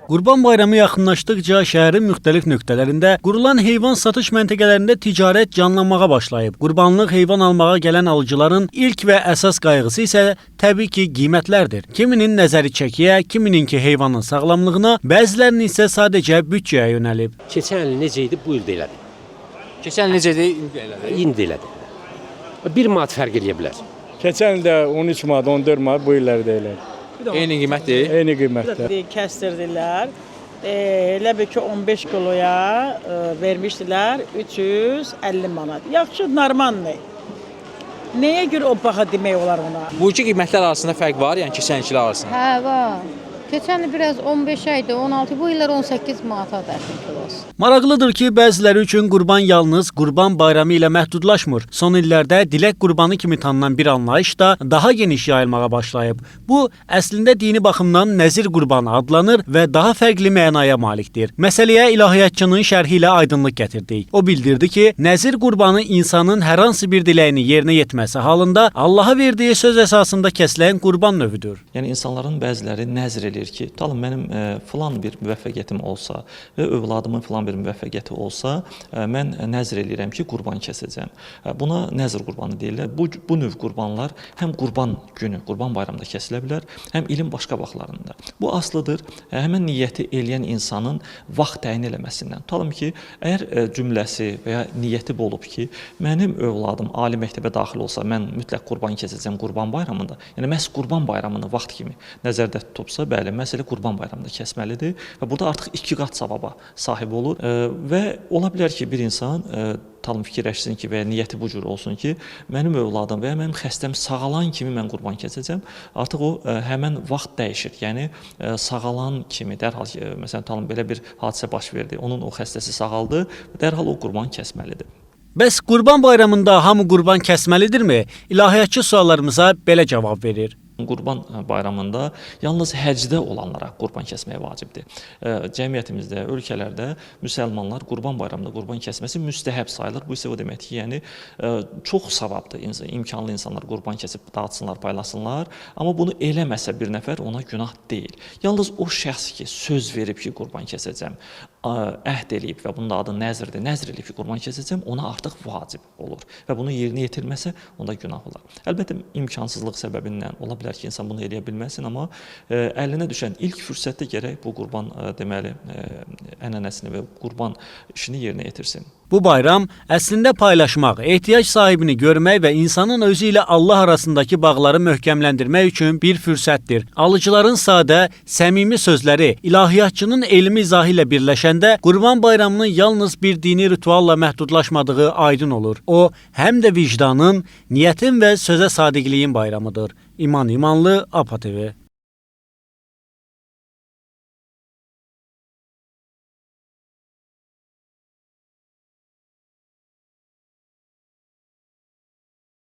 Qurban Bayramı yaxınlaşdıqca şəhərin müxtəlif nöqtələrində qurulan heyvan satış məntəqələrində ticarət canlanmağa başlayıb. Qurbanlıq heyvan almağa gələn alıcıların ilk və əsas qayğısı isə təbii ki, qiymətlərdir. Kiminin nəzəri çəkiyə, kimininki heyvanın sağlamlığına, bəzilərinin isə sadəcə büdcəyə yönəlib. Keçən il necə idi, bu il də elədir. Keçən il necə idi, indi elədir. İndi elədir. 1 manat fərq eləyə bilər. Keçən il də 13 manat, 14 manat, bu illər də elədir. Eyni qiymətdir. Eyni qiymətdə. Kəstirdilər. Elə bil ki 15 kiloya vermişdilər 350 manat. Yaxşı, normaldır. Nəyə görə o baha demək olar ona? Bu iki qiymətlər arasında fərq var, yəni keçən ilkilər arasında. Hə, var. Keçən il biraz 15 idi, 16, bu illər 18 manata ətin kilosu. Maraqlıdır ki, bəziləri üçün qurban yalnız Qurban Bayramı ilə məhdudlaşmır. Son illərdə dilək qurbanı kimi tanınan bir anlayış da daha geniş yayılmağa başlayıb. Bu, əslində dini baxımdan nəzir qurbanı adlanır və daha fərqli mənaya malikdir. Məsələyə ilahiyyatçının şərhi ilə aydınlıq gətirdik. O bildirdi ki, nəzir qurbanı insanın hər hansı bir diləyini yerinə yetməsi halında Allaha verdiyi söz əsasında kəsilən qurban növüdür. Yəni insanların bəziləri nəzr eləyir ki, tutalım mənim filan bir müvəffəqiyyətim olsa və övladımın filan bir müvəffəqiyyəti olsa, mən nəzr eləyirəm ki, qurban kəsəcəm. Buna nəzr qurbanı deyirlər. Bu növ qurbanlar həm qurban günü, Qurban Bayramında kəsilə bilər, həm ilin başqa vaxtlarında. Bu asılıdır həmin niyyəti eləyən insanın vaxt təyin eləməsindən. Tutalım ki, əgər cümləsi və ya niyyəti bu olub ki, mənim övladım ali məktəbə daxil olsa, mən mütləq qurban kəsəcəm Qurban Bayramında. Yəni məhz Qurban Bayramını vaxt kimi nəzərdə tutubsa, bəli, məsələ Qurban Bayramında kəsməlidir və burada artıq 2 qat savaba sahib olur və ola bilər ki, bir insan tutalım fikirləşsin ki, və ya niyyəti bu cür olsun ki, mənim övladım və ya mənim xəstəm sağalan kimi mən qurban kəsəcəm. Artıq o həmən vaxt dəyişir. Yəni sağalan kimi dərhal məsələn tutalım belə bir hadisə baş verdi. Onun o xəstəsi sağaldı, dərhal o qurban kəsməlidir. Bəs Qurban Bayramında hamı qurban kəsməlidirmi? İlahiyyatçı suallarımıza belə cavab verir. Qurban Bayramında yalnız həcdə olanlara qurban kəsmək vacibdir. Cəmiyyətimizdə, ölkələrdə müsəlmanlar Qurban Bayramında qurban kəsməsi müstəhəb sayılır. Bu isə o deməkdir ki, yəni çox savabdır. İmkanlı insanlar qurban kəsib dağıtsınlar, paylasınlar. Amma bunu eləməsə bir nəfər ona günah deyil. Yalnız o şəxs ki, söz verib ki, qurban kəsəcəm, əhd eləyib və bunun da adı nəzrdir, nəzr eləyib ki, qurban kəsəcəm, ona artıq vacib olur və bunu yerinə yetirməsə onda günah olar. Əlbəttə imkansızlıq səbəbindən ola bilər ki, insan bunu eləyə bilməsin, amma əlinə düşən ilk fürsətdə gərək bu qurban deməli ənənəsini və qurban işini yerinə yetirsin. Bu bayram əslində paylaşmaq, ehtiyac sahibini görmək və insanın özü ilə Allah arasındakı bağları möhkəmləndirmək üçün bir fürsətdir. Alıcıların sadə, səmimi sözləri ilahiyyatçının elmi izahı ilə birləşəndə Qurban Bayramının yalnız bir dini ritualla məhdudlaşmadığı aydın olur. O, həm də vicdanın, niyyətin və sözə sadiqliyin bayramıdır. İman İmanlı, APA TV.